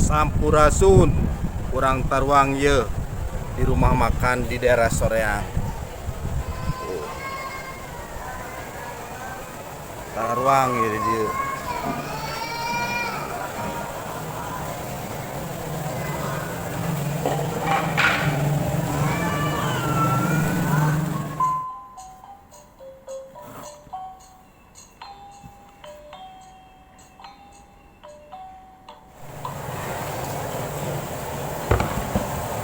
Sampurasun, urang taruang ye di rumah makan di daerah Soreang. Tuh. Taruang ye di dieu.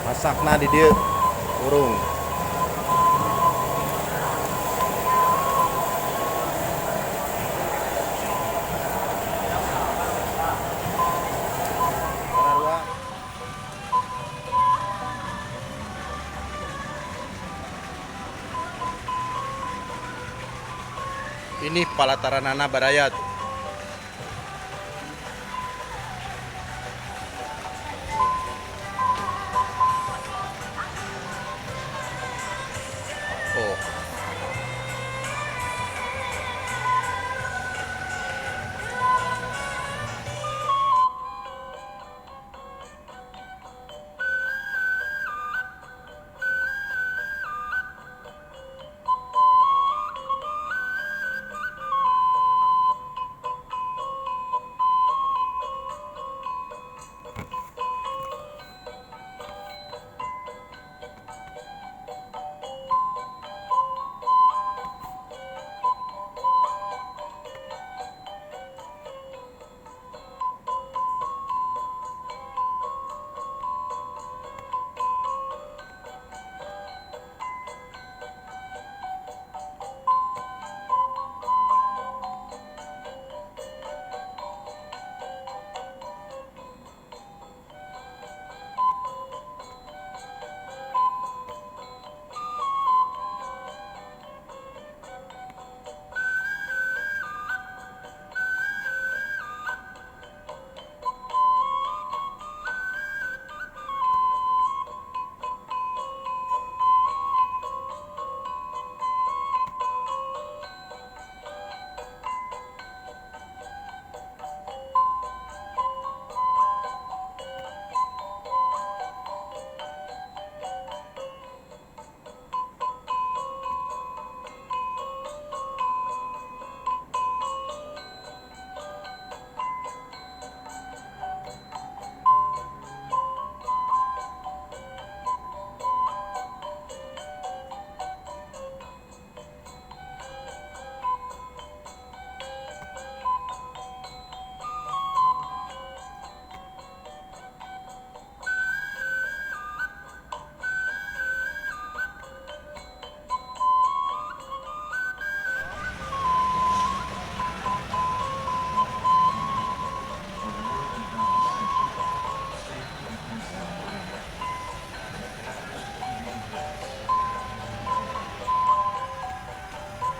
Masakna di dieu urung. Ini palataranana baraya tuh. Oh.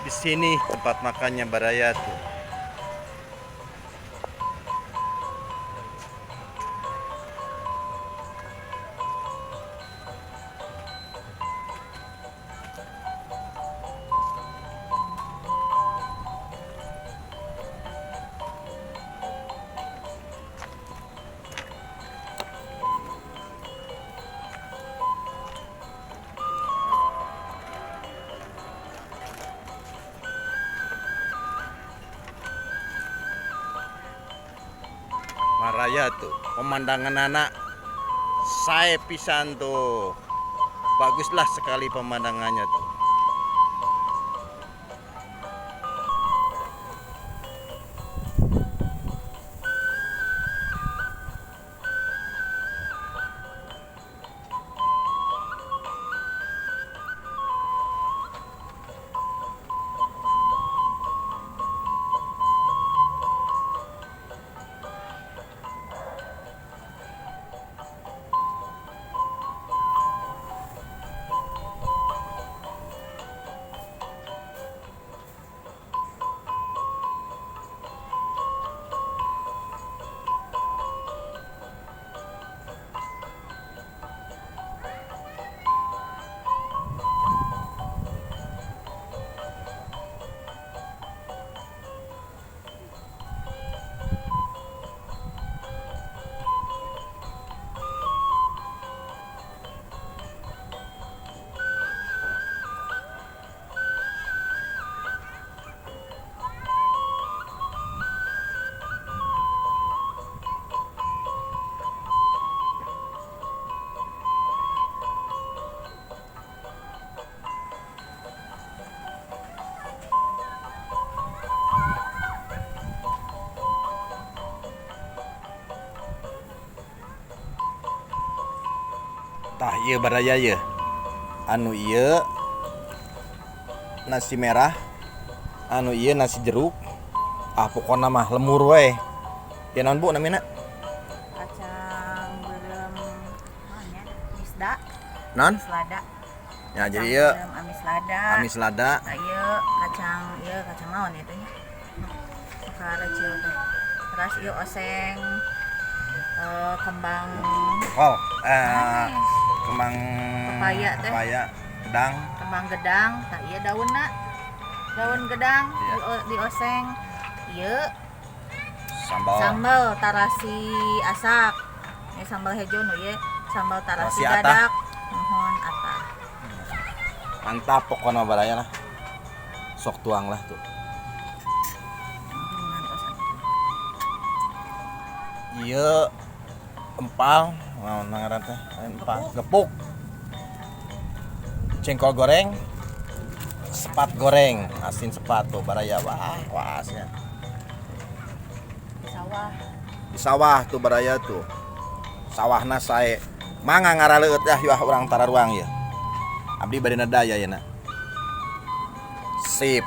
Di sini tempat makannya baraya tuh. Maraya tuh pemandangan anak saya pisan tuh, baguslah sekali pemandangannya tuh. Tah, ieu baraya ye. Anu ieu nasi merah, anu ieu nasi jeruk. Ah, pokona mah lemur we. Ieu naon, Bu, namina? Kacang beureum naon nya? Misda. Non? Amis lada. Ya, Kacang jadi ieu beureum amis lada. Amis lada. Nah, ieu kacang naon ieu teh nya? Karecil teh. Terus ieu oseng kembang. Kol, eh, kembang. Pepaya teh. Pepaya, gedang. Kembang gedang, tah ieu daunna. Daun gedang dioseng. Ieu sambal. Sambal tarasi asak. Ini sambal hejo nu ieu, sambal tarasi Tarasi atah. Dadak. Muhun atah. Mantap pokoknya baraya lah. Sok tuang lah tuh. Ngantosan. Ieu empal, naon ngaran teh? Empal, gepuk. Jengkol goreng, sepat goreng, asin sepat tuh baraya. Wah, wah asnya. Di sawah. Di sawah tuh baraya tuh. Sawahna sae. Mangga ngaraleueut ya, yeuh urang tararuang ya. Abdi bade daya ya na. Sip.